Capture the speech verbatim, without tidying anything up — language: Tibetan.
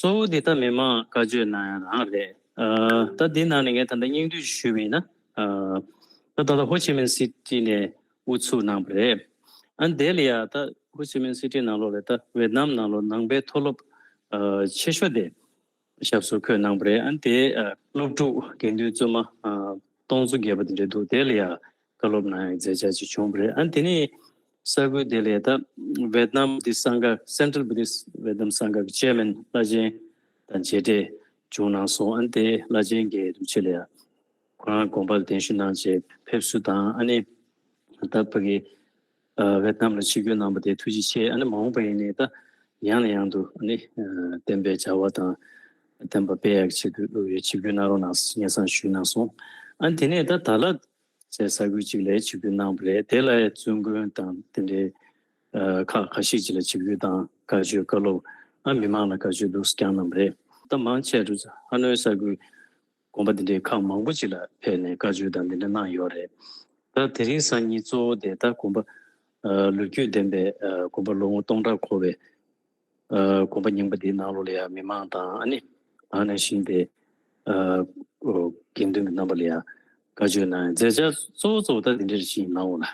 གཙོ་བོ་དེ་ད་མི་མང་བཀའ་ཆོས་གནང་ཡ་རང་རེད། ཨ་ད་འདི་ནང་ནས་ངས་ད་ལྟ་སྙིང་བསྡུས་ཞུས་པ་ཡིན་ན། ཨ་ད་ད་ལྟ་ཧོ་ཆི་མིན་སི་ཊི་ནས་དབུ་ཚུགས་གནང་བ་རེད། ཨ་ནི་དེ་ལ་ཡ་ད་ཧོ་ཆི་མིན་སི་ཊི་ནང་ལོགས་ལ་ད་ཝེ་ཏི་ནམ་ནང་ལོགས་ནང་པའི་མཐོ་སློབ་ཨ་ཆེ་ཤོས་དེ་ཞབས་སོར་འཁོད་གནང་བ་རེད། ཨ་ནི་དེ་ཨ་སློབ་ཕྲུག་དགེ་འདུན་བཙུན་མ་ཨ་སྟོང་ཚོ་བརྒལ་བ་དེ་འདྲ་འདུག་དེ་ལ་ཡ་བཀའ་སློབ་གནང་ཡའི་མཛད་འཆར་ཅིག་བྱུང་བ་རེད། ཨ་ནི་དེ་ནས་ས་ཁུལ་དེ་ལ་ཡ་ད་ཝེ་ཏི་ནམ་བུ་དིསྟ་སངྒ་སེན་ཊྲལ་བུ་དིསྟ་ཝེ་ཏི་ནམ་སངྒ་གི་ཅེར་མེན་བླ་ཆེན་དང་མཇལ་འཕྲད་བྱུང་གནང་སོང་། ཨ་ནི་དེ་བླ་ཆེན་གྱིས་དུས་ཆེད་ལ་ཡ་ཁོ་རང་དགོངས་པ་ལ་གདན་ཞུ་གནང་བྱས་ཕེབས་བསུ་དང་། ཨ་ནི་ད་ཕ་གི་ཨ་ཝེ་ཏི་ནམ་ལ་ཆིབས་བསྒྱུར་གནང་བ་དེ་ཐུགས་རྗེ་ཆེ། ཨ་ནི་མ་འོངས་པ་ཡིན་ནའི་ད་ཡང་ནས་ཡང་དུ་ཨ་ནི་ཨ་བསྟན་པའི་བྱ་བ་དང་བསྟན་པ་སྤེལ་ཡག་ཆེད་དུ་ཆིབས་བསྒྱུར་གནང་རོགས་གནང་སྙན་སེང་ཞུས་གནང་སོང་། ཨ་ནི་དེ་ནས་ད་ད་ལ་ཟེར་ས་ཁུལ་གཅིག་ལ་ཆིབས་བསྒྱུར་གནང་བ་རེད། དེ་ལ་བཙུན་དགོན་དང་དེ་འདྲའི་ཨ་ཁག་ཁ་ཤས་ཅིག་ལ་ཆིབས་བསྒྱུར་དང་བཀའ་ཆོས་བཀའ་སློབ་ཨ་མི་མང་ལ་བཀའ་ཆོས་འདུག་སེ་བསྐྱངས་གནང་བ་རེད། ད་མང་ཆེ་བ་ཧ་ནོའི་ས་ཁུལ་དགོན་པ་འདི་འདྲའི་ཁག་མང་པོ་ཅིག་ལ་ཕེབས་ནས་བཀའ་ཆོས་དང་འདི་འདྲ་གནང་ཡོད་རེད། ད་དེ་རིང་སང་ཉིན་གཙོ་བོ་དེ་ད་དགོན་པ་ཨ་ལོ་རྒྱུས་ལྡན་པའི་ཨ་དགོན་པ་ལོ་ངོ་སྟོང་ཕྲག་འཁོར་བའི་ཨ་དགོན་པ་རྙིང་པ་འདིའི་ནང་ལོགས་ལ་ཡང་མི་མང་དང་ཨ་ནི་ཨ་ནེ་ཤིང་དེ་ཨ་དགེ་འདུན་གྱི་རྣམ་པ་ལ་ཡང་བཀའ་ཆོས་གནང་ཡ་མཛད་འཆར་གཙོ་བོ་གཙོ་བོ་ད་འདི་འདྲ་ཞིག་གནང་འོང་ལ།